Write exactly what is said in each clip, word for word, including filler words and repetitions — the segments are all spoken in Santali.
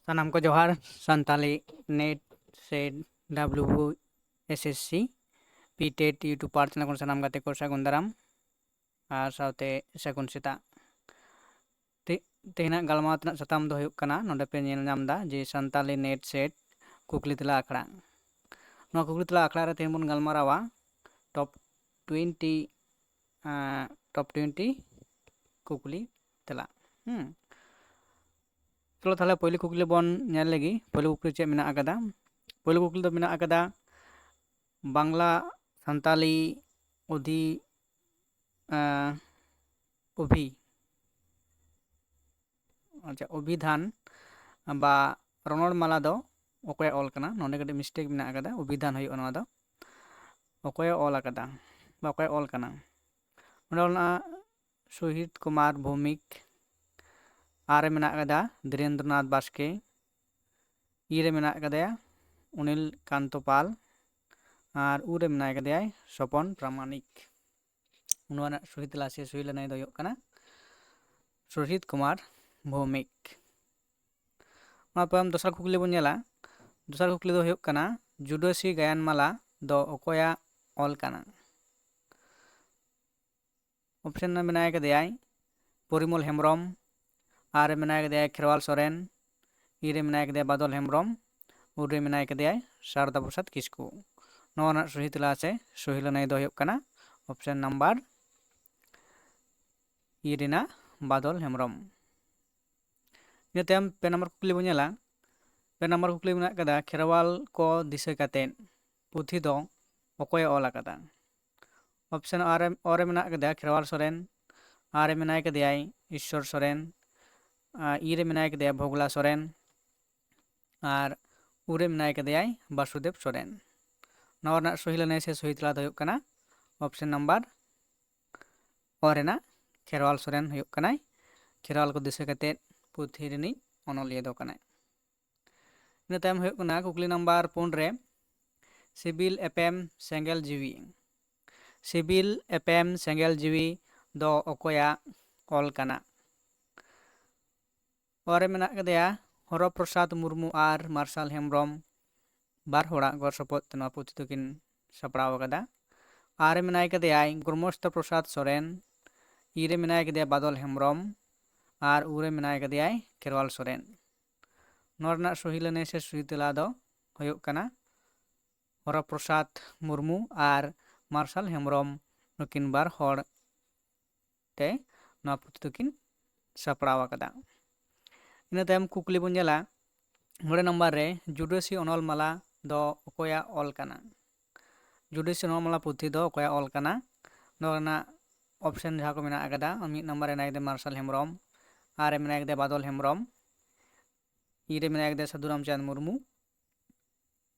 ᱥᱟᱱᱟᱢ ᱠᱚ ᱡᱚᱦᱟᱨ᱾ Santali NET SET WSSC PTET YouTube ᱯᱟᱨ ᱪᱮᱱᱮᱞ ᱠᱷᱚᱱ ᱥᱟᱱᱟᱢ ᱜᱟᱛᱮ ᱠᱚ ᱥᱟᱹᱜᱩᱱ ᱫᱟᱨᱟᱢ ᱟᱨ ᱥᱟᱶᱛᱮ ᱥᱟᱹᱜᱩᱱ ᱥᱮᱛᱟᱜ᱾ ᱛᱮ- ᱛᱮᱦᱮᱧᱟᱜ ᱜᱟᱞᱢᱟᱨᱟᱣ ᱛᱮᱱᱟᱜ ᱥᱟᱛᱟᱢ ᱫᱚ ᱦᱩᱭᱩᱜ ᱠᱟᱱᱟ, ᱱᱚᱰᱮ ᱯᱮ ᱧᱮᱞ ᱧᱟᱢ ᱮᱫᱟ ᱡᱮ ᱥᱟᱱᱛᱟᱞᱤ NET SET ᱠᱩᱠᱞᱤ ᱛᱮᱞᱟ ᱟᱠᱷᱲᱟ᱾ ᱱᱚᱣᱟ ᱠᱩᱠᱞᱤ ᱛᱮᱞᱟ ᱟᱠᱷᱲᱟ ᱨᱮ ᱛᱮᱦᱮᱧ ᱵᱚᱱ ᱜᱟᱞᱢᱟᱨᱟᱣᱟ top twenty, top twenty ᱠᱩᱠᱞᱤ ᱛᱮᱞᱟ᱾ ᱦᱩᱸ᱾ ᱪᱚᱞᱚ ᱛᱟᱦᱚᱞᱮ ᱯᱳᱭᱞᱳ ᱠᱩᱠᱞᱤ ᱵᱚᱱ ᱧᱮᱞ ᱞᱮᱜᱮ᱾ ᱯᱳᱭᱞᱳ ᱠᱩᱠᱞᱤ ᱪᱮᱫ ᱢᱮᱱᱟᱜ ᱟᱠᱟᱫᱟ? ᱯᱳᱭᱞᱳ ᱠᱩᱠᱞᱤ ᱫᱚ ᱢᱮᱱᱟᱜ ᱟᱠᱟᱫᱟ ᱵᱟᱝᱞᱟ ᱥᱟᱱᱛᱟᱞᱤ ᱚᱫᱷᱤ, ᱮᱸ, ᱚᱵᱷᱤ, ᱟᱪᱪᱷᱟ, ᱚᱵᱷᱤᱫᱷᱟᱱ ᱵᱟ ᱨᱚᱱᱚᱲ ᱢᱟᱞᱟ ᱫᱚ ᱚᱠᱚᱭᱟᱜ ᱚᱞ ᱠᱟᱱᱟ? ᱱᱚᱰᱮ ᱠᱟᱹᱴᱤᱡ mistake ᱢᱮᱱᱟᱜ ᱟᱠᱟᱫᱟ, ᱚᱵᱷᱤᱫᱷᱟᱱ ᱦᱩᱭᱩᱜᱼᱟ ᱱᱚᱣᱟ ᱫᱚ᱾ ᱚᱠᱚᱭᱮ ᱚᱞ ᱟᱠᱟᱫᱟ ᱵᱟ ᱚᱠᱚᱭᱟᱜ ᱚᱞ ᱠᱟᱱᱟ? ᱱᱚᱰᱮ ᱚᱞ ᱢᱮᱱᱟᱜᱼᱟ ᱥᱩᱦᱤᱛ ᱠᱩᱢᱟᱨ ᱵᱷᱳᱣᱢᱤᱠ, ᱟᱨ ᱨᱮ ᱢᱮᱱᱟᱜ ᱟᱠᱟᱫᱟ ᱫᱷᱤᱨᱮᱱᱫᱨᱚᱱᱟᱛᱷ ᱵᱟᱥᱠᱮ, ᱤ ᱨᱮ ᱢᱮᱱᱟᱜ ᱟᱠᱟᱫᱮᱭᱟ ᱚᱱᱤᱞ ᱠᱟᱱᱛᱚ ᱯᱟᱞ, ᱟᱨ ᱩ ᱨᱮ ᱢᱮᱱᱟᱭ ᱟᱠᱟᱫᱮᱭᱟᱭ ᱥᱚᱯᱚᱱ ᱯᱨᱟᱢᱟᱱᱤᱠ᱾ ᱱᱚᱣᱟ ᱨᱮᱱᱟᱜ ᱥᱚᱦᱤ ᱛᱮᱞᱟ ᱥᱮ ᱥᱚᱦᱤ ᱞᱟᱹᱱᱟᱹᱭ ᱫᱚ ᱦᱩᱭᱩᱜ ᱠᱟᱱᱟ ᱥᱩᱦᱤᱛ ᱠᱩᱢᱟᱨ ᱵᱷᱳᱣᱢᱤᱠ᱾ ᱚᱱᱟ ᱛᱟᱭᱚᱢ ᱫᱚᱥᱟᱨ ᱠᱩᱠᱞᱤ ᱵᱚᱱ ᱧᱮᱞᱟ᱾ ᱫᱚᱥᱟᱨ ᱠᱩᱠᱞᱤ ᱫᱚ ᱦᱩᱭᱩᱜ ᱠᱟᱱᱟ, ᱡᱩᱰᱟᱹᱥᱤ ᱜᱟᱭᱟᱱ ᱢᱟᱞᱟ ᱫᱚ ᱚᱠᱚᱭᱟᱜ ᱚᱞ ᱠᱟᱱᱟ? ᱚᱯᱥᱮᱱ ᱨᱮ ᱢᱮᱱᱟᱭ ᱠᱟᱫᱮᱭᱟᱭ ᱯᱚᱨᱤᱢᱚᱞ ᱦᱮᱢᱵᱨᱚᱢ, ᱟᱨ ᱨᱮ ᱢᱮᱱᱟᱭ ᱠᱟᱫᱮᱭᱟᱭ ᱠᱷᱮᱨᱣᱟᱞ ᱥᱚᱨᱮᱱ, ᱤ ᱨᱮ ᱢᱮᱱᱟᱭ ᱠᱟᱫᱮᱭᱟ ᱵᱟᱫᱚᱞ ᱦᱮᱢᱵᱨᱚᱢ, ᱩ ᱨᱮ ᱢᱮᱱᱟᱭ ᱠᱟᱫᱮᱭᱟᱭ ᱥᱟᱨᱚᱫᱟ ᱯᱨᱚᱥᱟᱫᱽ ᱠᱤᱥᱠᱩ᱾ ᱱᱚᱣᱟ ᱨᱮᱱᱟᱜ ᱥᱚᱦᱤ ᱛᱮᱞᱟ ᱥᱮ ᱥᱚᱦᱤ ᱞᱟᱹᱱᱟᱹᱭ ᱫᱚ ᱦᱩᱭᱩᱜ ᱠᱟᱱᱟ ᱚᱯᱥᱮᱱ ᱱᱟᱢᱵᱟᱨ ᱤ ᱨᱮᱱᱟᱜ ᱵᱟᱫᱚᱞ ᱦᱮᱢᱵᱨᱚᱢ᱾ ᱤᱱᱟᱹ ᱛᱟᱭᱚᱢ ᱯᱮ ᱱᱟᱢᱵᱟᱨ ᱠᱩᱠᱞᱤ ᱵᱚᱱ ᱧᱮᱞᱟ᱾ ᱯᱮ ᱱᱟᱢᱵᱟᱨ ᱠᱩᱠᱞᱤ ᱢᱮᱱᱟᱜ ᱠᱟᱫᱟ, ᱠᱷᱮᱨᱣᱟᱞ ᱠᱚ ᱫᱤᱥᱟᱹ ᱠᱟᱛᱮᱫ ᱯᱩᱛᱷᱤ ᱫᱚ ᱚᱠᱚᱭᱮ ᱚᱞ ᱟᱠᱟᱫᱟ? ᱚᱯᱥᱮᱱ ᱟᱨ ᱨᱮ, ᱚ ᱨᱮ ᱢᱮᱱᱟᱜ ᱠᱟᱫᱮᱭᱟ ᱠᱷᱮᱨᱣᱟᱞ ᱥᱚᱨᱮᱱ, ᱟᱨ ᱨᱮ ᱢᱮᱱᱟᱭ ᱠᱟᱫᱮᱭᱟᱭ ᱤᱥᱥᱚᱨ ᱥᱚᱨᱮᱱ, ᱟᱨ ᱤ ᱨᱮ ᱢᱮᱱᱟᱭ ᱠᱟᱫᱮᱭᱟ ᱵᱷᱳᱜᱽᱞᱟ ᱥᱚᱨᱮᱱ, ᱟᱨ ᱩ ᱨᱮ ᱢᱮᱱᱟᱭ ᱠᱟᱫᱮᱭᱟᱭ ᱵᱟᱥᱩᱫᱮᱵ ᱥᱚᱨᱮᱱ᱾ ᱱᱚᱣᱟ ᱨᱮᱱᱟᱜ ᱥᱚᱦᱤ ᱞᱟᱹᱱᱟᱹᱭ ᱥᱮ ᱥᱚᱦᱤ ᱛᱮᱞᱟ ᱫᱚ ᱦᱩᱭᱩᱜ ᱠᱟᱱᱟ ᱚᱯᱥᱮᱱ ᱱᱟᱢᱵᱟᱨ ᱚ ᱨᱮᱱᱟᱜ ᱠᱷᱮᱨᱣᱟᱞ ᱥᱚᱨᱮᱱ ᱦᱩᱭᱩᱜ ᱠᱟᱱᱟᱭ ᱠᱷᱮᱨᱣᱟᱞ ᱠᱚ ᱫᱤᱥᱟᱹ ᱠᱟᱛᱮᱫ ᱯᱩᱛᱷᱤ ᱨᱤᱱᱤᱡ ᱚᱱᱚᱞᱤᱭᱟᱹ ᱫᱚ ᱠᱟᱱᱟᱭ᱾ ᱤᱱᱟᱹ ᱛᱟᱭᱚᱢ ᱦᱩᱭᱩᱜ ᱠᱟᱱᱟ ᱠᱩᱠᱞᱤ ᱱᱟᱢᱵᱟᱨ ᱯᱩᱱ ᱨᱮ, ᱥᱤᱵᱤᱞ ᱮᱯᱮᱢ ᱥᱮᱸᱜᱮᱞ ᱡᱤᱣᱤ, ᱥᱤᱵᱤᱞ ᱮᱯᱮᱢ ᱥᱮᱸᱜᱮᱞ ᱡᱤᱣᱤ ᱫᱚ ᱚᱠᱚᱭᱟᱜ ᱚᱞ ᱠᱟᱱᱟ? ᱚ ᱨᱮ ᱢᱮᱱᱟᱜ ᱠᱟᱫᱮᱭᱟ ᱦᱚᱨᱚ ᱯᱨᱚᱥᱟᱫᱽ ᱢᱩᱨᱢᱩ ᱟᱨ ᱢᱟᱨᱥᱟᱞ ᱦᱮᱢᱵᱨᱚᱢ ᱵᱟᱨ ᱦᱚᱲᱟᱜ ᱜᱚᱲ ᱥᱚᱯᱚᱦᱚᱫ ᱛᱮ ᱱᱚᱣᱟ ᱯᱩᱛᱷᱤ ᱫᱚᱠᱤᱱ ᱥᱟᱯᱲᱟᱣ ᱟᱠᱟᱫᱟ᱾ ᱟᱨ ᱮ ᱢᱮᱱᱟᱭ ᱠᱟᱫᱮᱭᱟᱭ ᱜᱨᱚᱢᱚᱥᱛᱚ ᱯᱨᱚᱥᱟᱫᱽ ᱥᱚᱨᱮᱱ, ᱤ ᱨᱮ ᱢᱮᱱᱟᱭ ᱠᱟᱫᱮᱭᱟ ᱵᱟᱫᱚᱞ ᱦᱮᱢᱵᱨᱚᱢ, ᱟᱨ ᱩ ᱨᱮ ᱢᱮᱱᱟᱭ ᱠᱟᱫᱮᱭᱟᱭ ᱠᱷᱮᱨᱣᱟᱞ ᱥᱚᱨᱮᱱ᱾ ᱱᱚᱣᱟ ᱨᱮᱱᱟᱜ ᱥᱚᱦᱤ ᱞᱟᱹᱱᱟᱹᱭ ᱥᱮ ᱥᱚᱦᱤ ᱛᱮᱞᱟ ᱫᱚ ᱦᱩᱭᱩᱜ ᱠᱟᱱᱟ ᱦᱚᱨᱚ ᱯᱨᱚᱥᱟᱫᱽ ᱢᱩᱨᱢᱩ ᱟᱨ ᱢᱟᱨᱥᱟᱞ ᱦᱮᱢᱵᱨᱚᱢ, ᱱᱩᱠᱤᱱ ᱵᱟᱨ ᱦᱚᱲ ᱛᱮ ᱱᱚᱣᱟ ᱯᱩᱛᱷᱤ ᱫᱚᱠᱤᱱ ᱥᱟᱯᱲᱟᱣ ᱟᱠᱟᱫᱟ᱾ ᱤᱱᱟᱹ ᱛᱟᱭᱚᱢ ᱠᱩᱠᱞᱤ ᱵᱚᱱ ᱧᱮᱞᱟ, ᱢᱚᱬᱮ ᱱᱟᱢᱵᱟᱨ ᱨᱮ ᱡᱩᱰᱟᱹᱥᱤ ᱚᱱᱚᱞ ᱢᱟᱞᱟ ᱫᱚ ᱚᱠᱚᱭᱟᱜ ᱚᱞ ᱠᱟᱱᱟ? ᱡᱩᱰᱟᱹᱥᱤ ᱚᱱᱚᱞ ᱢᱟᱞᱟ ᱯᱩᱛᱷᱤ ᱫᱚ ᱚᱠᱚᱭᱟᱜ ᱚᱞ ᱠᱟᱱᱟ? ᱱᱚᱣᱟ ᱨᱮᱱᱟᱜ ᱚᱯᱥᱮᱱ ᱡᱟᱦᱟᱸ ᱠᱚ ᱢᱮᱱᱟᱜ ᱟᱠᱟᱫᱟ, ᱢᱤᱫ ᱱᱟᱢᱵᱟᱨ ᱨᱮ ᱢᱮᱱᱟᱭ ᱠᱟᱫᱮᱭᱟ ᱢᱟᱨᱥᱟᱞ ᱦᱮᱢᱵᱨᱚᱢ, ᱟᱨ ᱨᱮ ᱢᱮᱱᱟᱭ ᱠᱟᱫᱮᱭᱟ ᱵᱟᱫᱚᱞ ᱦᱮᱢᱵᱨᱚᱢ, ᱤ ᱨᱮ ᱢᱮᱱᱟᱭ ᱠᱟᱫᱮᱭᱟ ᱥᱟᱹᱫᱷᱩ ᱨᱟᱢᱪᱟᱸᱫᱽ ᱢᱩᱨᱢᱩ,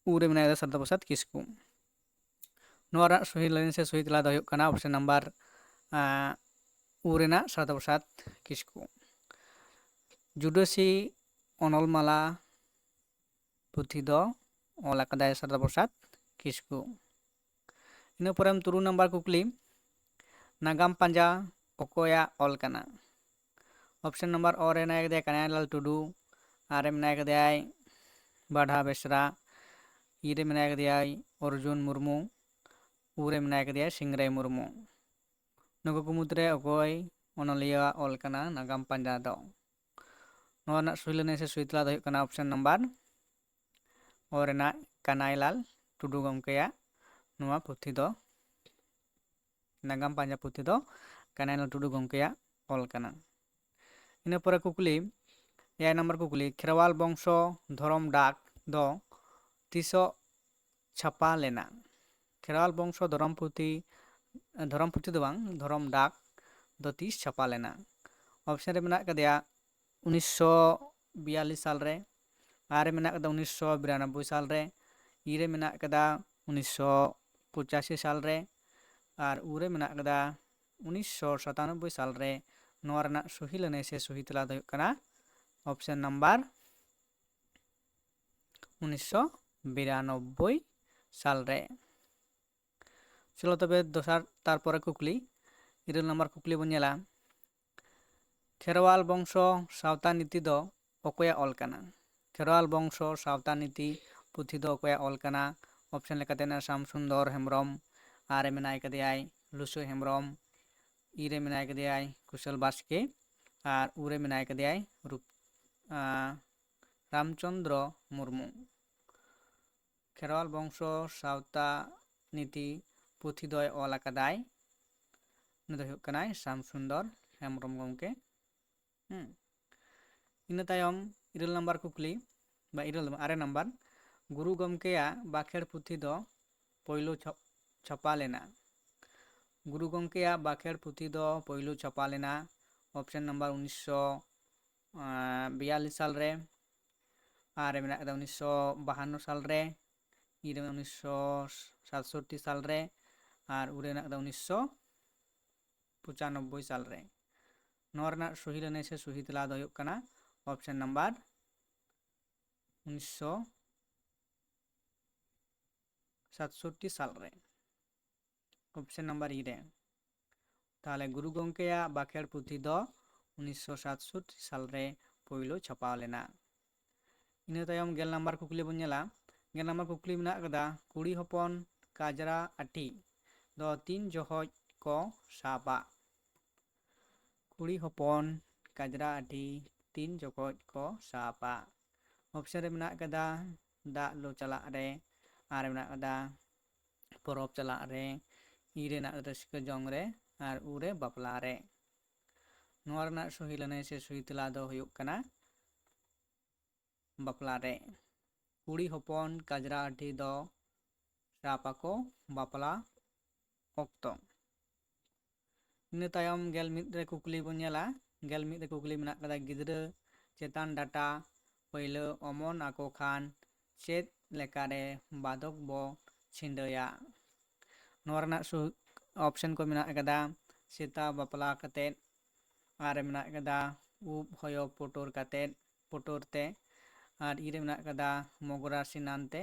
ᱩ ᱨᱮ ᱢᱮᱱᱟᱭ ᱠᱟᱫᱮᱭᱟ ᱥᱟᱨᱚᱫᱟ ᱯᱨᱚᱥᱟᱫᱽ ᱠᱤᱥᱠᱩ᱾ ᱱᱚᱣᱟ ᱨᱮᱱᱟᱜ ᱥᱚᱦᱤ ᱞᱟᱹᱱᱟᱹᱭ ᱥᱮ ᱥᱚᱦᱤ ᱛᱮᱞᱟ ᱫᱚ ᱦᱩᱭᱩᱜ ᱠᱟᱱᱟ ᱚᱯᱥᱮᱱ ᱱᱟᱢᱵᱟᱨ, ᱟᱸ, ᱩ ᱨᱮᱱᱟᱜ ᱥᱟᱨᱚᱫᱟ ᱯᱨᱚᱥᱟᱫᱽ ᱠᱤᱥᱠᱩ᱾ ᱡᱩᱰᱟᱹᱥᱤ ᱚᱱᱚᱞ ᱢᱟᱞᱟ ᱯᱩᱛᱷᱤ ᱫᱚ ᱚᱞ ᱟᱠᱟᱫᱟᱭ ᱥᱟᱨᱚᱫᱟ ᱯᱨᱚᱥᱟᱫᱽ ᱠᱤᱥᱠᱩ᱾ ᱤᱱᱟᱹ ᱯᱚᱨᱮᱢ ᱛᱩᱨᱩᱭ ᱱᱟᱢᱵᱟᱨ ᱠᱩᱠᱞᱤ, ᱱᱟᱜᱟᱢ ᱯᱟᱸᱡᱟ ᱚᱠᱚᱭᱟᱜ ᱚᱞ ᱠᱟᱱᱟ? ᱚᱯᱥᱮᱱ ᱱᱟᱢᱵᱟᱨ ᱚ ᱨᱮ ᱢᱮᱱᱟᱭ ᱠᱟᱫᱮᱭᱟ ᱠᱟᱱᱟᱭᱞᱟᱞ ᱴᱩᱰᱩ, ᱟᱨ ᱨᱮ ᱢᱮᱱᱟᱭ ᱠᱟᱫᱮᱭᱟᱭ ᱵᱟᱰᱷᱟ ᱵᱮᱥᱨᱟ, ᱤ ᱨᱮ ᱢᱮᱱᱟᱭ ᱠᱟᱫᱮᱭᱟᱭ ᱚᱨᱡᱩᱱ ᱢᱩᱨᱢᱩ, ᱩ ᱨᱮ ᱢᱮᱱᱟᱭ ᱠᱟᱫᱮᱭᱟᱭ ᱥᱤᱝᱨᱟᱹᱭ ᱢᱩᱨᱢᱩ᱾ ᱱᱩᱠᱩ ᱠᱚ ᱢᱩᱫᱽᱨᱮ ᱚᱠᱚᱭ ᱚᱱᱚᱞᱤᱭᱟᱹᱣᱟᱜ ᱚᱞ ᱠᱟᱱᱟ ᱱᱟᱜᱟᱢ ᱯᱟᱸᱡᱟ ᱫᱚ? ᱱᱚᱣᱟ ᱨᱮᱱᱟᱜ ᱥᱚᱦᱤ ᱞᱟᱹᱱᱟᱹᱭ ᱥᱮ ᱥᱚᱦᱤ ᱛᱮᱞᱟ ᱫᱚ ᱦᱩᱭᱩᱜ ᱠᱟᱱᱟ ᱚᱯᱥᱮᱱ ᱱᱟᱢᱵᱟᱨ ᱚ ᱨᱮᱱᱟᱜ ᱠᱟᱱᱟᱭᱞᱟᱞ ᱴᱩᱰᱩ ᱜᱚᱢᱠᱮᱭᱟᱜ ᱱᱚᱣᱟ ᱯᱩᱛᱷᱤ ᱫᱚ, ᱱᱟᱜᱟᱢ ᱯᱟᱸᱡᱟ ᱯᱩᱛᱷᱤ ᱫᱚ ᱠᱟᱱᱟᱭᱞᱟᱞ ᱴᱩᱰᱩ ᱜᱚᱢᱠᱮᱭᱟᱜ ᱚᱞ ᱠᱟᱱᱟ᱾ ᱤᱱᱟᱹ ᱯᱚᱨᱮ ᱠᱩᱠᱞᱤ, ᱮᱭᱟᱭ ᱱᱟᱢᱵᱟᱨ ᱠᱩᱠᱞᱤ, ᱠᱷᱮᱨᱣᱟᱞ ᱵᱚᱝᱥᱚ ᱫᱷᱚᱨᱚᱢ ᱰᱟᱠ ᱫᱚ ᱛᱤᱥᱚᱜ ᱪᱷᱟᱯᱟ ᱞᱮᱱᱟ? ᱠᱷᱮᱨᱣᱟᱞ ᱵᱚᱝᱥᱚ ᱫᱷᱚᱨᱚᱢ ᱯᱩᱛᱷᱤ, ᱫᱷᱚᱨᱚᱢ ᱯᱩᱛᱷᱤ ᱫᱚ ᱵᱟᱝ, ᱫᱷᱚᱨᱚᱢ ᱰᱟᱠ ᱫᱚ ᱛᱤᱥ ᱪᱷᱟᱯᱟ ᱞᱮᱱᱟ? ᱚᱯᱥᱮᱱ ᱨᱮ ᱢᱮᱱᱟᱜ ᱠᱟᱫᱮᱭᱟ ᱩᱱᱤᱥᱥᱚ ᱵᱤᱭᱟᱞᱞᱤᱥ ᱥᱟᱞ ᱨᱮ, ᱟᱨ ᱨᱮ ᱢᱮᱱᱟᱜ ᱠᱟᱫᱟ ᱩᱱᱤᱥᱥᱚ ᱵᱤᱨᱟᱱᱚᱵᱵᱳᱭ ᱥᱟᱞ ᱨᱮ, ᱤ ᱨᱮ ᱢᱮᱱᱟᱜ ᱠᱟᱫᱟ ᱩᱱᱤᱥᱥᱚ ᱯᱚᱸᱪᱟᱥᱤ ᱥᱟᱞ ᱨᱮ, ᱟᱨ ᱩ ᱨᱮ ᱢᱮᱱᱟᱜ ᱠᱟᱫᱟ ᱩᱱᱤᱥᱥᱚ ᱥᱟᱛᱟᱱᱚᱵᱵᱳᱭ ᱥᱟᱞ ᱨᱮ᱾ ᱱᱚᱣᱟ ᱨᱮᱱᱟᱜ ᱥᱚᱦᱤ ᱞᱟᱹᱱᱟᱹᱭ ᱥᱮ ᱥᱚᱦᱤ ᱛᱮᱞᱟ ᱫᱚ ᱦᱩᱭᱩᱜ ᱠᱟᱱᱟ ᱚᱯᱥᱮᱱ ᱱᱟᱢᱵᱟᱨ ᱩᱱᱤᱥᱥᱚ ᱵᱤᱨᱟᱱᱚᱵᱵᱳᱭ ᱥᱟᱞ ᱨᱮ᱾ ᱪᱚᱞᱚ ᱛᱚᱵᱮ ᱫᱚᱥᱟᱨ, ᱛᱟᱨᱯᱚᱨᱮ ᱠᱩᱠᱞᱤ, ᱤᱨᱟᱹᱞ ᱱᱟᱢᱵᱟᱨ ᱠᱩᱠᱞᱤ ᱵᱚᱱ ᱧᱮᱞᱟ, ᱠᱷᱮᱨᱣᱟᱞ ᱵᱚᱝᱥᱚ ᱥᱟᱶᱛᱟ ᱱᱤᱛᱤ ᱫᱚ ᱚᱠᱚᱭᱟᱜ ᱚᱞ ᱠᱟᱱᱟ? ᱠᱷᱮᱨᱣᱟᱞ ᱵᱚᱝᱥᱚ ᱥᱟᱶᱛᱟ ᱱᱤᱛᱤ ᱯᱩᱛᱷᱤ ᱫᱚ ᱚᱠᱚᱭᱟᱜ ᱚᱞ ᱠᱟᱱᱟ? ᱚᱯᱥᱮᱱ ᱞᱮᱠᱟᱛᱮ ᱢᱮᱱᱟᱜᱼᱟ ᱥᱟᱢ ᱥᱩᱱᱫᱚᱨ ᱦᱮᱢᱵᱨᱚᱢ, ᱟᱨ ᱨᱮ ᱢᱮᱱᱟᱭ ᱠᱟᱫᱮᱭᱟᱭ ᱞᱩᱥᱩ ᱦᱮᱢᱵᱨᱚᱢ, ᱤ ᱨᱮ ᱢᱮᱱᱟᱭ ᱠᱟᱫᱮᱭᱟᱭ ᱠᱩᱥᱚᱞ ᱵᱟᱥᱠᱮ, ᱟᱨ ᱩ ᱨᱮ ᱢᱮᱱᱟᱭ ᱠᱟᱫᱮᱭᱟᱭ ᱨᱩᱯ-, ᱟᱸ, ᱨᱟᱢᱪᱚᱸᱫᱽᱨᱚ ᱢᱩᱨᱢᱩ᱾ ᱠᱷᱮᱨᱣᱟᱞ ᱵᱚᱝᱥᱚ ᱥᱟᱶᱛᱟ ᱱᱤᱛᱤ ᱯᱩᱛᱷᱤ ᱫᱚᱭ ᱚᱞ ᱟᱠᱟᱫᱟᱭ, ᱩᱱᱤ ᱫᱚ ᱦᱩᱭᱩᱜ ᱠᱟᱱᱟᱭ ᱥᱟᱢ ᱥᱩᱱᱫᱚᱨ ᱦᱮᱢᱵᱨᱚᱢ ᱜᱚᱢᱠᱮ᱾ ᱦᱩᱸ᱾ ᱤᱱᱟᱹ ᱛᱟᱭᱚᱢ ᱤᱨᱟᱹᱞ ᱱᱟᱢᱵᱟᱨ ᱠᱩᱠᱞᱤ, ᱵᱟ ᱤᱨᱟᱹᱞ ᱫᱚ ᱵᱟᱝ, ᱟᱨᱮ ᱱᱟᱢᱵᱟᱨ, ᱜᱩᱨᱩ ᱜᱚᱢᱠᱮᱭᱟᱜ ᱵᱟᱠᱷᱮᱲ ᱯᱩᱛᱷᱤ ᱫᱚ ᱯᱳᱭᱞᱳ ᱪᱷᱚᱯ-, ᱪᱷᱟᱯᱟ ᱞᱮᱱᱟ? ᱜᱩᱨᱩ ᱜᱚᱢᱠᱮᱭᱟᱜ ᱵᱟᱠᱷᱮᱲ ᱯᱩᱛᱷᱤ ᱫᱚ ᱯᱳᱭᱞᱳ ᱪᱷᱟᱯᱟ ᱞᱮᱱᱟ ᱚᱯᱥᱮᱱ ᱱᱟᱢᱵᱟᱨ ᱩᱱᱤᱥᱥᱚ ᱵᱤᱭᱟᱞᱞᱤᱥ ᱥᱟᱞ ᱨᱮ, ᱟᱨ ᱨᱮ ᱢᱮᱱᱟᱜ ᱠᱟᱫᱟ ᱩᱱᱤᱥᱥᱚ ᱵᱟᱦᱟᱱᱱᱚ ᱥᱟᱞ ᱨᱮ, ᱤ ᱨᱮ ᱩᱱᱤᱥᱥᱚ ᱥᱟᱛᱥᱚᱴᱴᱤ ᱥᱟᱞ ᱨᱮ, ᱟᱨ ᱩ ᱨᱮ ᱢᱮᱱᱟᱜ ᱠᱟᱫᱟ ᱩᱱᱤᱥᱥᱚ ᱯᱚᱸᱪᱟᱱᱚᱵᱵᱳᱭ ᱥᱟᱞ ᱨᱮ᱾ ᱱᱚᱣᱟ ᱨᱮᱱᱟᱜ ᱥᱚᱦᱤ ᱞᱟᱹᱱᱟᱹᱭ ᱥᱮ ᱥᱚᱦᱤ ᱛᱮᱞᱟ ᱫᱚ ᱦᱩᱭᱩᱜ ᱠᱟᱱᱟ ᱚᱯᱥᱮᱱ ᱱᱟᱢᱵᱟᱨ ᱩᱱᱤᱥᱥᱚ ᱥᱟᱛᱥᱚᱴᱴᱤ ᱥᱟᱞ ᱨᱮ, ᱚᱯᱥᱮᱱ ᱱᱟᱢᱵᱟᱨ ᱤ ᱨᱮ᱾ ᱛᱟᱦᱚᱞᱮ ᱜᱩᱨᱩ ᱜᱚᱢᱠᱮᱭᱟᱜ ᱵᱟᱠᱷᱮᱲ ᱯᱩᱛᱷᱤ ᱫᱚ ᱩᱱᱤᱥᱥᱚ ᱥᱟᱛᱥᱚᱴᱴᱤ ᱥᱟᱞ ᱨᱮ ᱯᱳᱭᱞᱳ ᱪᱷᱟᱯᱟᱣ ᱞᱮᱱᱟ᱾ ᱤᱱᱟᱹ ᱛᱟᱭᱚᱢ ᱜᱮᱞ ᱱᱟᱢᱵᱟᱨ ᱠᱩᱠᱞᱤ ᱵᱚᱱ ᱧᱮᱞᱟ᱾ ᱜᱮᱞ ᱱᱟᱢᱵᱟᱨ ᱠᱩᱠᱞᱤ ᱢᱮᱱᱟᱜ ᱠᱟᱫᱟ, ᱠᱩᱲᱤ ᱦᱚᱯᱚᱱ ᱠᱟᱡᱽᱨᱟ ᱟᱹᱴᱷᱤ ᱫᱚ ᱛᱤᱱ ᱡᱚᱦᱚᱡ ᱠᱚ ᱥᱟᱵᱟ? ᱠᱩᱲᱤ ᱦᱚᱯᱚᱱ ᱠᱟᱡᱽᱨᱟ ᱟᱹᱴᱷᱤ ᱛᱤᱱ ᱡᱚᱠᱷᱚᱡ ᱠᱚ ᱥᱟᱵᱟ? ᱚᱯᱥᱮᱱ ᱨᱮ ᱢᱮᱱᱟᱜ ᱠᱟᱫᱟ ᱫᱟᱜ ᱞᱩ ᱪᱟᱞᱟᱜ ᱨᱮ, ᱟᱨ ᱢᱮᱱᱟᱜ ᱠᱟᱫᱟ ᱯᱚᱨᱚᱵᱽ ᱪᱟᱞᱟᱜ ᱨᱮ, ᱤ ᱨᱮᱱᱟᱜ ᱨᱟᱹᱥᱠᱟᱹ ᱡᱚᱝ ᱨᱮ, ᱟᱨ ᱩ ᱨᱮ ᱵᱟᱯᱞᱟ ᱨᱮ᱾ ᱱᱚᱣᱟ ᱨᱮᱱᱟᱜ ᱥᱚᱦᱤ ᱞᱟᱹᱱᱟᱹᱭ ᱥᱮ ᱥᱚᱦᱤ ᱛᱮᱞᱟ ᱫᱚ ᱦᱩᱭᱩᱜ ᱠᱟᱱᱟ ᱵᱟᱯᱞᱟ ᱨᱮ᱾ ᱠᱩᱲᱤ ᱦᱚᱯᱚᱱ ᱠᱟᱡᱽᱨᱟ ᱟᱹᱴᱷᱤ ᱫᱚ ᱥᱟᱵ ᱟᱠᱚ ᱵᱟᱯᱞᱟ ᱚᱠᱛᱚ᱾ ᱤᱱᱟᱹ ᱛᱟᱭᱚᱢ ᱜᱮᱞ ᱢᱤᱫ ᱨᱮ ᱠᱩᱠᱞᱤ ᱵᱚᱱ ᱧᱮᱞᱟ᱾ ᱜᱮᱞ ᱢᱤᱫ ᱨᱮ ᱠᱩᱠᱞᱤ ᱢᱮᱱᱟᱜ ᱠᱟᱫᱟ, ᱜᱤᱫᱽᱨᱟᱹ ᱪᱮᱛᱟᱱ ᱰᱟᱴᱟ ᱯᱟᱹᱭᱞᱟᱹ ᱚᱢᱚᱱ ᱟᱠᱚ ᱠᱷᱟᱱ ᱪᱮᱫ ᱞᱮᱠᱟᱨᱮ ᱵᱟᱫᱚᱠ ᱵᱚ ᱪᱷᱤᱸᱰᱟᱹᱭᱟ? ᱱᱚᱣᱟ ᱨᱮᱱᱟᱜ ᱥᱩ-, ᱚᱯᱥᱮᱱ ᱠᱚ ᱢᱮᱱᱟᱜ ᱠᱟᱫᱟ, ᱥᱮᱛᱟ ᱵᱟᱯᱞᱟ ᱠᱟᱛᱮᱫ, ᱟᱨ ᱨᱮ ᱢᱮᱱᱟᱜ ᱠᱟᱫᱟ ᱩᱵ ᱦᱚᱭᱚ ᱯᱩᱴᱩᱨ ᱠᱟᱛᱮᱫ, ᱯᱩᱴᱩᱨ ᱛᱮ, ᱟᱨ ᱤ ᱨᱮ ᱢᱮᱱᱟᱜ ᱠᱟᱫᱟ ᱢᱚᱜᱽᱨᱟ ᱥᱤᱱᱟᱱ ᱛᱮ,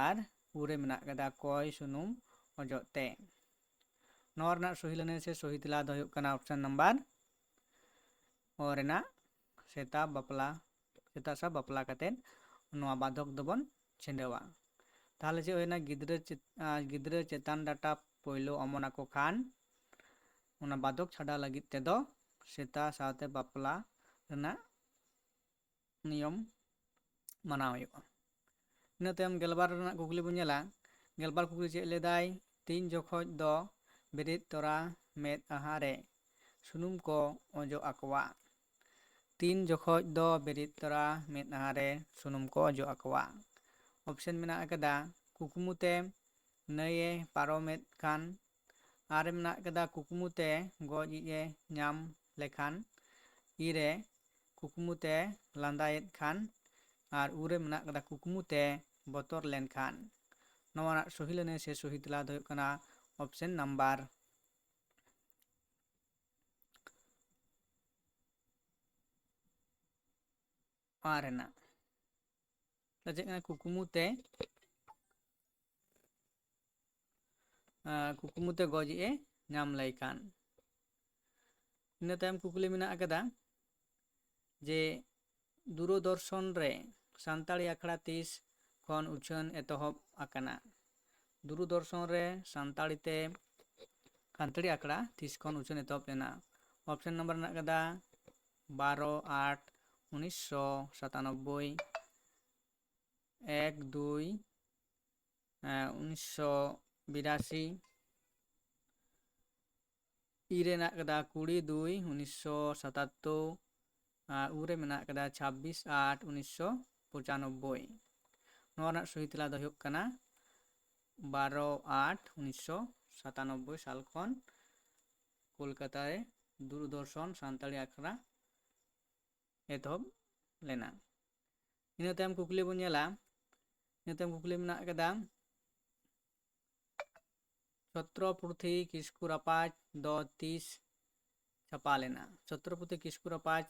ᱟᱨ ᱩ ᱨᱮ ᱢᱮᱱᱟᱜ ᱠᱟᱫᱟ ᱠᱚᱭ ᱥᱩᱱᱩᱢ ᱚᱡᱚᱜ ᱛᱮ᱾ ᱱᱚᱣᱟ ᱨᱮᱱᱟᱜ ᱥᱚᱦᱤ ᱞᱟᱹᱱᱟᱹᱭ ᱥᱮ ᱥᱚᱦᱤ ᱛᱮᱞᱟ ᱫᱚ ᱦᱩᱭᱩᱜ ᱠᱟᱱᱟ ᱚᱯᱥᱮᱱ ᱱᱟᱢᱵᱟᱨ ᱚ ᱨᱮᱱᱟᱜ ᱥᱮᱛᱟ ᱵᱟᱯᱞᱟ ᱥᱮᱛᱟ ᱥᱟᱶ ᱵᱟᱯᱞᱟ ᱠᱟᱛᱮᱫ ᱱᱚᱣᱟ ᱵᱟᱫᱷᱚᱠ ᱫᱚᱵᱚᱱ ᱪᱷᱤᱰᱟᱹᱣᱟ᱾ ᱛᱟᱦᱚᱞᱮ ᱪᱮᱫ ᱦᱩᱭᱱᱟ? ᱜᱤᱫᱽᱨᱟᱹ ᱪᱮᱛ-, ᱟᱸ, ᱜᱤᱫᱽᱨᱟᱹ ᱪᱮᱛᱟᱱ ᱰᱟᱴᱟ ᱯᱳᱭᱞᱳ ᱚᱢᱚᱱ ᱟᱠᱚ ᱠᱷᱟᱱ ᱚᱱᱟ ᱵᱟᱫᱷᱚᱠ ᱪᱷᱟᱰᱟᱣ ᱞᱟᱹᱜᱤᱫ ᱛᱮᱫᱚ ᱥᱮᱛᱟ ᱥᱟᱶᱛᱮ ᱵᱟᱯᱞᱟ ᱨᱮᱱᱟᱜ ᱱᱤᱭᱚᱢ ᱢᱟᱱᱟᱣ ᱦᱩᱭᱩᱜᱼᱟ᱾ ᱤᱱᱟᱹ ᱛᱟᱭᱚᱢ ᱜᱮᱞᱵᱟᱨ ᱨᱮᱱᱟᱜ ᱠᱩᱠᱞᱤ ᱵᱚᱱ ᱧᱮᱞᱟ, ᱜᱮᱞᱵᱟᱨ ᱠᱩᱠᱞᱤ ᱪᱮᱫ ᱞᱟᱹᱭᱫᱟᱭ? ᱛᱤᱱ ᱡᱚᱠᱷᱚᱡ ᱫᱚ ᱵᱮᱨᱮᱫ ᱛᱚᱨᱟ ᱢᱮᱫᱦᱟ ᱨᱮ ᱥᱩᱱᱩᱢ ᱠᱚ ᱚᱡᱚᱜ ᱟᱠᱚᱣᱟ? ᱛᱤᱱ ᱡᱚᱠᱷᱚᱡ ᱫᱚ ᱵᱮᱨᱮᱫ ᱛᱚᱨᱟ ᱢᱮᱫᱦᱟ ᱨᱮ ᱥᱩᱱᱩᱢ ᱠᱚ ᱚᱡᱚᱜ ᱟᱠᱚᱣᱟ? ᱚᱯᱥᱮᱱ ᱢᱮᱱᱟᱜ ᱟᱠᱟᱫᱟ, ᱠᱩᱠᱢᱩ ᱛᱮ ᱱᱟᱹᱭᱮ ᱯᱟᱨᱚᱢᱮᱫ ᱠᱷᱟᱱ, ᱟᱨ ᱢᱮᱱᱟᱜ ᱟᱠᱟᱫᱟ ᱠᱩᱠᱢᱩ ᱛᱮ ᱜᱚᱡ ᱤᱡ ᱮ ᱧᱟᱢ ᱞᱮᱠᱷᱟᱱ, ᱤ ᱨᱮ ᱠᱩᱠᱢᱩ ᱛᱮ ᱞᱟᱸᱫᱟᱭᱮᱫ ᱠᱷᱟᱱ, ᱟᱨ ᱩ ᱨᱮ ᱢᱮᱱᱟᱜ ᱟᱠᱟᱫᱟ ᱠᱩᱠᱢᱩ ᱛᱮ ᱵᱚᱛᱚᱨ ᱞᱮᱱᱠᱷᱟᱱ᱾ ᱱᱚᱣᱟ ᱨᱮᱱᱟᱜ ᱥᱚᱦᱤ ᱞᱟᱹᱱᱟᱹᱭ ᱥᱮ ᱥᱚᱦᱤ ᱛᱮᱞᱟ ᱫᱚ ᱦᱩᱭᱩᱜ ᱠᱟᱱᱟ ᱚᱯᱥᱮᱱ ᱱᱟᱢᱵᱟᱨ ᱟᱨ ᱨᱮᱱᱟᱜ᱾ ᱛᱟᱦᱞᱮ ᱪᱮᱫ ᱠᱟᱱᱟ? ᱠᱩᱠᱢᱩ ᱛᱮ, ᱟᱸ, ᱠᱩᱠᱢᱩ ᱛᱮ ᱜᱚᱡ ᱮ ᱧᱟᱢ ᱞᱮᱭ ᱠᱷᱟᱱ᱾ ᱤᱱᱟᱹ ᱛᱟᱭᱚᱢ ᱠᱩᱠᱞᱤ ᱢᱮᱱᱟᱜ ᱟᱠᱟᱫᱟ ᱡᱮ ᱫᱩᱨᱚᱫᱚᱨᱥᱚᱱ ᱨᱮ ᱥᱟᱱᱛᱟᱲᱤ ᱟᱠᱷᱲᱟ ᱛᱤᱥ ᱠᱷᱚᱱ ᱩᱪᱷᱟᱹᱱ ᱮᱛᱚᱦᱚᱵ ᱟᱠᱟᱱᱟ? ᱫᱩᱨᱚᱫᱚᱨᱥᱚᱱ ᱨᱮ ᱥᱟᱱᱛᱟᱲᱤ ᱛᱮ ᱥᱟᱱᱛᱟᱲᱤ ᱟᱠᱷᱲᱟ ᱛᱤᱥ ᱠᱷᱚᱱ ᱩᱪᱷᱟᱹᱱ ᱮᱛᱚᱦᱚᱵ ᱞᱮᱱᱟ? ᱚᱯᱥᱮᱱ ᱱᱟᱢᱵᱟᱨ ᱢᱮᱱᱟᱜ ᱟᱠᱟᱫᱟ ᱵᱟᱨᱚ ᱟᱴ ᱩᱱᱤᱥᱥᱚ ᱥᱟᱛᱟᱱᱚᱵᱵᱳᱭ, ᱮᱠ ᱫᱩᱭ, ᱮᱸ, ᱩᱱᱤᱥᱥᱚ ᱵᱤᱨᱟᱥᱤ, ᱤ ᱨᱮ ᱢᱮᱱᱟᱜ ᱟᱠᱟᱫᱟ ᱠᱩᱲᱤ ᱫᱩᱭ ᱩᱱᱤᱥᱥᱚ ᱥᱟᱛᱟᱛᱛᱳᱨ, ᱟᱨ ᱩ ᱨᱮ ᱢᱮᱱᱟᱜ ᱟᱠᱟᱫᱟ ᱪᱷᱟᱵᱵᱤᱥ ᱟᱴ ᱩᱱᱤᱥᱥᱚ ᱯᱚᱸᱪᱟᱱᱚᱵᱵᱳᱭ᱾ ᱱᱚᱣᱟ ᱨᱮᱱᱟᱜ ᱥᱚᱦᱤ ᱛᱮᱞᱟ ᱫᱚ ᱦᱩᱭᱩᱜ ᱠᱟᱱᱟ ᱵᱟᱨᱚ ᱟᱴ ᱩᱱᱤᱥᱥᱚ ᱥᱟᱛᱟᱱᱚᱵᱵᱳᱭ ᱥᱟᱞ ᱠᱷᱚᱱ ᱠᱳᱞᱠᱟᱛᱟ ᱨᱮ ᱫᱩᱨᱚᱫᱚᱨᱥᱚᱱ ᱥᱟᱱᱛᱟᱲᱤ ᱟᱠᱷᱲᱟ ᱮᱛᱚᱦᱚᱵ ᱞᱮᱱᱟ᱾ ᱤᱱᱟᱹ ᱛᱟᱭᱚᱢ ᱠᱩᱠᱞᱤ ᱵᱚᱱ ᱧᱮᱞᱟ, ᱤᱱᱟᱹ ᱛᱟᱭᱚᱢ ᱠᱩᱠᱞᱤ ᱢᱮᱱᱟᱜ ᱟᱠᱟᱫᱟ, ᱪᱷᱚᱛᱨᱚᱯᱚᱛᱤ ᱠᱤᱥᱠᱩ ᱨᱟᱯᱟᱡᱽ ᱫᱚ ᱛᱤᱥ ᱪᱷᱟᱯᱟ ᱞᱮᱱᱟ? ᱪᱷᱚᱛᱨᱚᱯᱚᱛᱤ ᱠᱤᱥᱠᱩ ᱨᱟᱯᱟᱡᱽ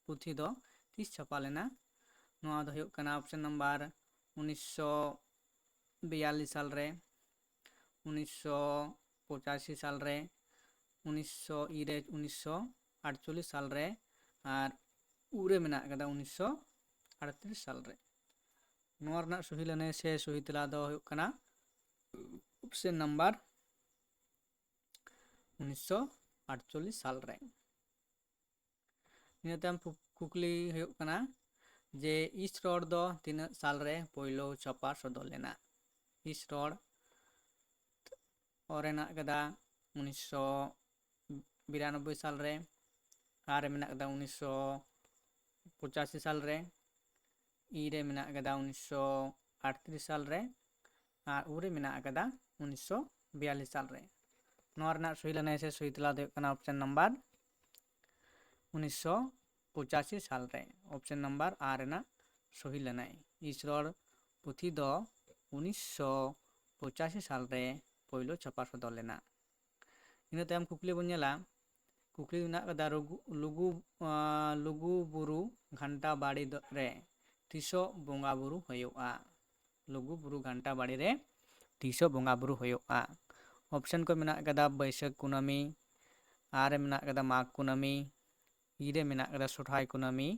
ᱯᱩᱛᱷᱤ ᱫᱚ ᱛᱤᱥ ᱪᱷᱟᱯᱟ ᱞᱮᱱᱟ? ᱱᱚᱣᱟ ᱫᱚ ᱦᱩᱭᱩᱜ ᱠᱟᱱᱟ ᱚᱯᱥᱮᱱ ᱱᱟᱢᱵᱟᱨ ᱩᱱᱤᱥᱥᱚ ᱵᱤᱭᱟᱞᱞᱤᱥ ᱥᱟᱞ ᱨᱮ, ᱩᱱᱤᱥᱥᱚ ᱯᱚᱸᱪᱟᱥᱤ ᱥᱟᱞ ᱨᱮ, ᱩᱱᱤᱥᱥᱚ ᱤᱨᱟᱹ, ᱩᱱᱤᱥᱥᱚ ᱟᱴᱪᱚᱞᱞᱤᱥ ᱥᱟᱞ ᱨᱮ, ᱟᱨ ᱩ ᱨᱮ ᱢᱮᱱᱟᱜ ᱟᱠᱟᱫᱟ ᱩᱱᱤᱥᱥᱚ ᱟᱴᱛᱨᱤᱥ ᱥᱟᱞ ᱨᱮ᱾ ᱱᱚᱣᱟ ᱨᱮᱱᱟᱜ ᱥᱚᱦᱤ ᱞᱟᱹᱱᱟᱹᱭ ᱥᱮ ᱥᱚᱦᱤ ᱛᱮᱞᱟ ᱫᱚ ᱦᱩᱭᱩᱜ ᱠᱟᱱᱟ ᱚᱯᱥᱮᱱ ᱱᱟᱢᱵᱟᱨ ᱩᱱᱤᱥᱥᱚ ᱟᱴᱪᱚᱞᱞᱤᱥ ᱥᱟᱞ ᱨᱮ᱾ ᱤᱱᱟᱹ ᱛᱟᱭᱚᱢ ᱠᱩᱠ- ᱠᱩᱠᱞᱤ ᱦᱩᱭᱩᱜ ᱠᱟᱱᱟ ᱡᱮ ᱤᱥ ᱨᱚᱲ ᱫᱚ ᱛᱤᱱᱟᱹᱜ ᱥᱟᱞ ᱨᱮ ᱯᱳᱭᱞᱳ ᱪᱷᱟᱯᱟ ᱥᱚᱫᱚᱨ ᱞᱮᱱᱟ? ᱤᱥ ᱨᱚᱲ ᱚ ᱨᱮ ᱢᱮᱱᱟᱜ ᱠᱟᱫᱟ ᱩᱱᱤᱥᱥᱚ ᱵᱤᱨᱟᱱᱚᱵᱵᱳᱭ ᱥᱟᱞ ᱨᱮ, ᱟ ᱨᱮ ᱢᱮᱱᱟᱜ ᱠᱟᱫᱟ ᱩᱱᱤᱥᱥᱚ ᱯᱚᱸᱪᱟᱥᱤ ᱥᱟᱞ ᱨᱮ, ᱤ ᱨᱮ ᱢᱮᱱᱟᱜ ᱠᱟᱫᱟ ᱩᱱᱤᱥᱥᱚ ᱟᱴᱛᱨᱤᱥ ᱥᱟᱞ ᱨᱮ, ᱟᱨ ᱩ ᱨᱮ ᱢᱮᱱᱟᱜ ᱠᱟᱫᱟ ᱩᱱᱤᱥᱥᱚ ᱵᱤᱭᱟᱞᱞᱤᱥ ᱥᱟᱞ ᱨᱮ᱾ ᱱᱚᱣᱟ ᱨᱮᱱᱟᱜ ᱥᱚᱦᱤ ᱞᱟᱹᱱᱟᱹᱭ ᱥᱮ ᱥᱚᱦᱤ ᱛᱮᱞᱟ ᱫᱚ ᱦᱩᱭᱩᱜ ᱠᱟᱱᱟ ᱚᱯᱥᱮᱱ ᱱᱟᱢᱵᱟᱨ ᱩᱱᱤᱥᱥᱚ ᱯᱚᱸᱪᱟᱥᱤ ᱥᱟᱞ ᱨᱮ᱾ ᱚᱯᱥᱮᱱ ᱱᱟᱢᱵᱟᱨ ᱟ ᱨᱮᱱᱟᱜ ᱥᱚᱦᱤ ᱞᱟᱹᱱᱟᱹᱭ᱾ ᱤᱥ ᱨᱚᱲ ᱯᱩᱛᱷᱤ ᱫᱚ ᱩᱱᱤᱥᱥᱚ ᱯᱚᱸᱪᱟᱥᱤ ᱥᱟᱞ ᱨᱮ ᱯᱳᱭᱞᱳ ᱪᱷᱟᱯᱟ ᱥᱚᱫᱚᱨ ᱞᱮᱱᱟ᱾ ᱤᱱᱟᱹ ᱛᱟᱭᱚᱢ ᱠᱩᱠᱞᱤ ᱵᱚᱱ ᱧᱮᱞᱟ, ᱠᱩᱠᱞᱤ ᱢᱮᱱᱟᱜ ᱠᱟᱫᱟ ᱞᱩᱜᱩ, ᱞᱩᱜᱩ, ᱟᱸ, ᱞᱩᱜᱩ ᱵᱩᱨᱩ ᱜᱷᱟᱱᱴᱟ ᱵᱟᱲᱤ ᱫᱚ- ᱨᱮ ᱛᱤᱥᱚᱜ ᱵᱚᱸᱜᱟ ᱵᱩᱨᱩ ᱦᱩᱭᱩᱜᱼᱟ? ᱞᱩᱜᱩ ᱵᱩᱨᱩ ᱜᱷᱟᱱᱴᱟ ᱵᱟᱲᱤ ᱨᱮ ᱛᱤᱥᱚᱜ ᱵᱚᱸᱜᱟ ᱵᱩᱨᱩ ᱦᱩᱭᱩᱜᱼᱟ? ᱚᱯᱥᱮᱱ ᱠᱚ ᱢᱮᱱᱟᱜ ᱠᱟᱫᱟ ᱵᱟᱹᱭᱥᱟᱹᱠᱷ ᱠᱩᱱᱟᱹᱢᱤ, ᱟ ᱨᱮ ᱢᱮᱱᱟᱜ ᱠᱟᱫᱟ ᱢᱟᱜᱽ ᱠᱩᱱᱟᱹᱢᱤ, ᱤ ᱨᱮ ᱢᱮᱱᱟᱜ ᱠᱟᱫᱟ ᱥᱚᱨᱦᱟᱭ ᱠᱩᱱᱟᱹᱢᱤ,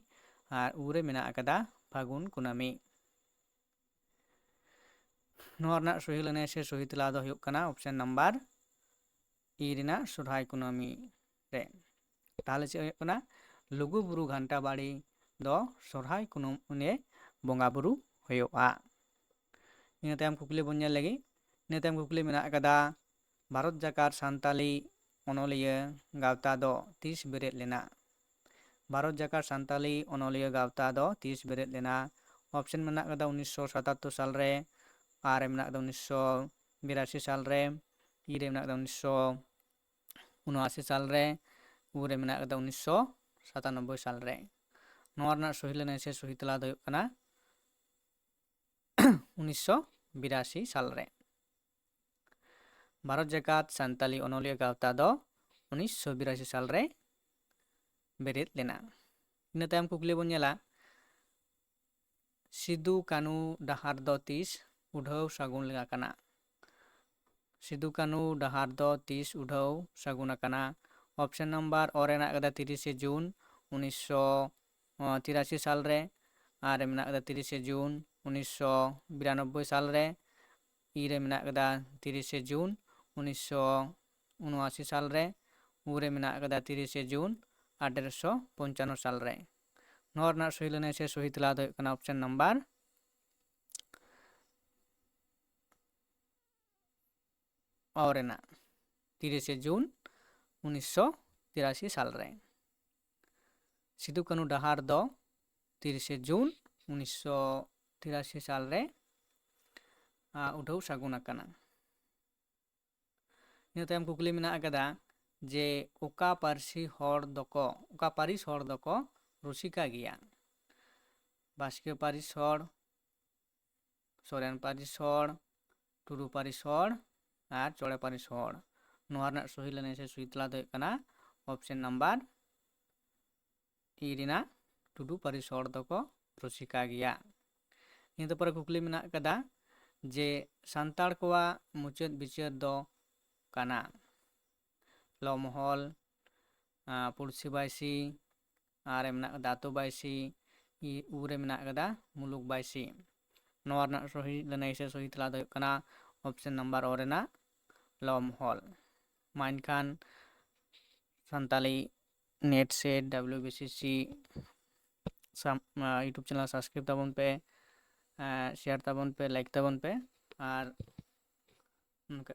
ᱟᱨ ᱩ ᱨᱮ ᱢᱮᱱᱟᱜ ᱠᱟᱫᱟ ᱯᱷᱟᱹᱜᱩᱱ ᱠᱩᱱᱟᱹᱢᱤ᱾ ᱱᱚᱣᱟ ᱨᱮᱱᱟᱜ ᱥᱚᱦᱤ ᱞᱟᱹᱱᱟᱹᱭ ᱥᱮ ᱥᱚᱦᱤ ᱛᱮᱞᱟ ᱫᱚ ᱦᱩᱭᱩᱜ ᱠᱟᱱᱟ ᱚᱯᱥᱮᱱ ᱱᱟᱢᱵᱟᱨ ᱤ ᱨᱮᱱᱟᱜ ᱥᱚᱨᱦᱟᱭ ᱠᱩᱱᱟᱹᱢᱤ ᱨᱮ᱾ ᱛᱟᱦᱚᱞᱮ ᱪᱮᱫ ᱦᱩᱭᱩᱜ ᱠᱟᱱᱟ? ᱞᱩᱜᱩ ᱵᱩᱨᱩ ᱜᱷᱟᱱᱴᱟ ᱵᱟᱲᱤ ᱫᱚ ᱥᱚᱨᱦᱟᱭ ᱠᱩᱱᱟᱹᱢᱤ ᱨᱮ ᱵᱚᱸᱜᱟ ᱵᱩᱨᱩ ᱦᱩᱭᱩᱜᱼᱟ᱾ ᱤᱱᱟᱹ ᱛᱟᱭᱚᱢ ᱠᱩᱠᱞᱤ ᱵᱚᱱ ᱧᱮᱞ ᱞᱮᱜᱮ᱾ ᱤᱱᱟᱹ ᱛᱟᱭᱚᱢ ᱠᱩᱠᱞᱤ ᱢᱮᱱᱟᱜ ᱟᱠᱟᱫᱟ, ᱵᱷᱟᱨᱚᱛ ᱡᱟᱠᱟᱛ ᱥᱟᱱᱛᱟᱞᱤ ᱚᱱᱚᱞᱤᱭᱟᱹ ᱜᱟᱶᱛᱟ ᱫᱚ ᱛᱤᱥ ᱵᱮᱨᱮᱫ ᱞᱮᱱᱟ? ᱵᱷᱟᱨᱚᱛ ᱡᱟᱠᱟᱛ ᱥᱟᱱᱛᱟᱞᱤ ᱚᱱᱚᱞᱤᱭᱟᱹ ᱜᱟᱶᱛᱟ ᱫᱚ ᱛᱤᱥ ᱵᱮᱨᱮᱫ ᱞᱮᱱᱟ? ᱚᱯᱥᱮᱱ ᱢᱮᱱᱟᱜ ᱟᱠᱟᱫᱟ ᱩᱱᱤᱥᱥᱚ ᱥᱟᱛᱟᱛᱛᱳᱨ ᱥᱟᱞ ᱨᱮ, ᱟ ᱨᱮ ᱢᱮᱱᱟᱜ ᱟᱠᱟᱫᱟ ᱩᱱᱤᱥᱥᱚ ᱵᱤᱨᱟᱥᱤ ᱥᱟᱞ ᱨᱮ, ᱤ ᱨᱮ ᱢᱮᱱᱟᱜ ᱟᱠᱟᱫᱟ ᱩᱱᱤᱥᱥᱚ ᱩᱱᱚᱟᱥᱤ ᱥᱟᱞ ᱨᱮ, ᱩ ᱨᱮ ᱢᱮᱱᱟᱜ ᱟᱠᱟᱫᱟ ᱩᱱᱤᱥᱥᱚ ᱥᱟᱛᱟᱱᱚᱵᱵᱳᱭ ᱥᱟᱞ ᱨᱮ᱾ ᱱᱚᱣᱟ ᱨᱮᱱᱟᱜ ᱥᱚᱦᱤ ᱞᱟᱹᱱᱟᱹᱭ ᱥᱮ ᱥᱚᱦᱤ ᱛᱮᱞᱟ ᱫᱚ ᱦᱩᱭᱩᱜ ᱠᱟᱱᱟ ᱩᱱᱤᱥᱥᱚ ᱵᱤᱨᱟᱥᱤ ᱥᱟᱞ ᱨᱮ᱾ ᱵᱷᱟᱨᱚᱛ ᱡᱟᱠᱟᱛ ᱥᱟᱱᱛᱟᱞᱤ ᱚᱱᱚᱞᱤᱭᱟᱹ ᱜᱟᱶᱛᱟ ᱫᱚ ᱩᱱᱤᱥᱥᱚ ᱵᱤᱨᱟᱥᱤ ᱥᱟᱞ ᱨᱮ ᱵᱮᱨᱮᱫ ᱞᱮᱱᱟ᱾ ᱤᱱᱟᱹ ᱛᱟᱭᱚᱢ ᱠᱩᱠᱞᱤ ᱵᱚᱱ ᱧᱮᱞᱟ, ᱥᱤᱫᱩ ᱠᱟᱹᱱᱩ ᱰᱟᱦᱟᱨ ᱫᱚ ᱛᱤᱥ ᱩᱰᱷᱟᱹᱣ ᱥᱟᱹᱜᱩᱱ ᱟᱠᱟᱱᱟ? ᱥᱤᱫᱩ ᱠᱟᱹᱱᱩ ᱰᱟᱦᱟᱨ ᱫᱚ ᱛᱤᱥ ᱩᱰᱷᱟᱹᱣ ᱥᱟᱹᱜᱩᱱ ᱟᱠᱟᱱᱟ? ᱚᱯᱥᱮᱱ ᱱᱟᱢᱵᱟᱨ ᱚ ᱨᱮ ᱢᱮᱱᱟᱜ ᱟᱠᱟᱫᱟ ᱛᱤᱨᱤᱥᱮ ᱡᱩᱱ ᱩᱱᱤᱥᱥᱚ ᱛᱤᱨᱟᱥᱤ ᱥᱟᱞ ᱨᱮ, ᱟᱨ ᱨᱮ ᱢᱮᱱᱟᱜ ᱟᱠᱟᱫᱟ ᱛᱤᱨᱤᱥᱮ ᱡᱩᱱ ᱩᱱᱤᱥᱥᱚ ᱵᱤᱨᱟᱱᱚᱵᱵᱳᱭ ᱥᱟᱞ ᱨᱮ, ᱤ ᱨᱮ ᱢᱮᱱᱟᱜ ᱟᱠᱟᱫᱟ ᱛᱤᱨᱤᱥᱮ ᱡᱩᱱ ᱩᱱᱤᱥᱥᱚ ᱩᱱᱚᱟᱥᱤ ᱥᱟᱞ ᱨᱮ, ᱩ ᱨᱮ ᱢᱮᱱᱟᱜ ᱟᱠᱟᱫᱟ ᱛᱤᱨᱤᱥᱮ ᱡᱩᱱ ᱟᱴᱷᱮᱨᱚᱥᱚ ᱯᱚᱧᱪᱟᱱᱱᱚ ᱥᱟᱞ ᱨᱮ᱾ ᱱᱚᱣᱟ ᱨᱮᱱᱟᱜ ᱥᱚᱦᱤ ᱞᱟᱹᱱᱟᱹᱭ ᱥᱮ ᱥᱚᱦᱤ ᱛᱮᱞᱟ ᱫᱚ ᱦᱩᱭᱩᱜ ᱠᱟᱱᱟ ᱚᱯᱥᱮᱱ ᱱᱟᱢᱵᱟᱨ ᱚ ᱨᱮᱱᱟᱜ ᱛᱤᱨᱤᱥᱮ ᱡᱩᱱ ᱩᱱᱤᱥᱥᱚ ᱛᱤᱨᱟᱥᱤ ᱥᱟᱞ ᱨᱮ᱾ ᱥᱤᱫᱩ ᱠᱟᱹᱱᱦᱩ ᱰᱟᱦᱟᱨ ᱫᱚ ᱛᱤᱨᱤᱥᱮ ᱡᱩᱱ ᱩᱱᱤᱥᱥᱚ ᱛᱤᱨᱟᱥᱤ ᱥᱟᱞ ᱨᱮ ᱟ, ᱩᱰᱷᱟᱹᱣ ᱥᱟᱹᱜᱩᱱ ᱟᱠᱟᱱᱟ᱾ ᱤᱱᱟᱹ ᱛᱟᱭᱚᱢ ᱠᱩᱠᱞᱤ ᱢᱮᱱᱟᱜ ᱟᱠᱟᱫᱟ ᱡᱮ ᱚᱠᱟ ᱯᱟᱹᱨᱥᱤ ᱦᱚᱲ ᱫᱚᱠᱚ, ᱚᱠᱟ ᱯᱟᱹᱨᱤᱥ ᱦᱚᱲ ᱫᱚᱠᱚ ᱨᱩᱥᱤᱠᱟ ᱜᱮᱭᱟ? ᱵᱟᱥᱠᱮ ᱯᱟᱹᱨᱤᱥ ᱦᱚᱲ, ᱥᱚᱨᱮᱱ ᱯᱟᱹᱨᱤᱥ ᱦᱚᱲ, ᱴᱩᱰᱩ ᱯᱟᱹᱨᱤᱥ ᱦᱚᱲ ᱟᱨ ᱪᱚᱲᱮ ᱯᱟᱹᱨᱤᱥ ᱦᱚᱲ᱾ ᱱᱚᱣᱟ ᱨᱮᱱᱟᱜ ᱥᱚᱦᱤ ᱞᱟᱹᱱᱟᱹᱭ ᱥᱮ ᱥᱚᱦᱤ ᱛᱮᱞᱟ ᱫᱚ ᱦᱩᱭᱩᱜ ᱠᱟᱱᱟ ᱚᱯᱥᱮᱱ ᱱᱟᱢᱵᱟᱨ ᱤ ᱨᱮᱱᱟᱜ ᱴᱩᱰᱩ ᱯᱟᱹᱨᱤᱥ ᱦᱚᱲ ᱫᱚᱠᱚ ᱨᱩᱥᱤᱠᱟ ᱜᱮᱭᱟ᱾ ᱤᱱᱟᱹ ᱯᱚᱨᱮ ᱠᱩᱠᱞᱤ ᱢᱮᱱᱟᱜ ᱟᱠᱟᱫᱟ ᱡᱮ ᱥᱟᱱᱛᱟᱲ ᱠᱚᱣᱟᱜ ᱢᱩᱪᱟᱹᱫ ᱵᱤᱪᱟᱹᱨ ᱫᱚ ᱠᱟᱱᱟ ᱞᱚ ᱢᱚᱦᱚᱞ, ᱟᱸ, ᱯᱩᱲᱥᱤ ᱵᱟᱭᱥᱤ, ᱟᱨ ᱨᱮ ᱢᱮᱱᱟᱜ ᱟᱠᱟᱫᱟ ᱟᱛᱳ ᱵᱟᱭᱥᱤ, ᱤ, ᱩ ᱨᱮ ᱢᱮᱱᱟᱜ ᱟᱠᱟᱫᱟ ᱢᱩᱞᱩᱠ ᱵᱟᱭᱥᱤ᱾ ᱱᱚᱣᱟ ᱨᱮᱱᱟᱜ ᱥᱚᱦᱤ ᱞᱟᱹᱱᱟᱹᱭ ᱥᱮ ᱥᱚᱦᱤ ᱛᱮᱞᱟ ᱫᱚ ᱦᱩᱭᱩᱜ ᱠᱟᱱᱟ ᱚᱯᱥᱮᱱ ᱱᱟᱢᱵᱟᱨ ᱚ ᱨᱮᱱᱟᱜ ᱞᱚ ᱢᱚᱦᱚᱞ᱾ ᱢᱟ ᱮᱱᱠᱷᱟᱱ Santali net set W B C S ᱥᱟᱢ-, ᱟ, YouTube ᱪᱮᱱᱮᱞ ᱥᱟᱵᱥᱠᱨᱟᱭᱤᱵ ᱛᱟᱵᱚᱱ ᱯᱮ, ᱟ, ᱥᱮᱭᱟᱨ ᱛᱟᱵᱚᱱ ᱯᱮ, ᱞᱟᱭᱤᱠ ᱛᱟᱵᱚᱱ ᱯᱮ, ᱟᱨ ᱚᱱᱠᱟ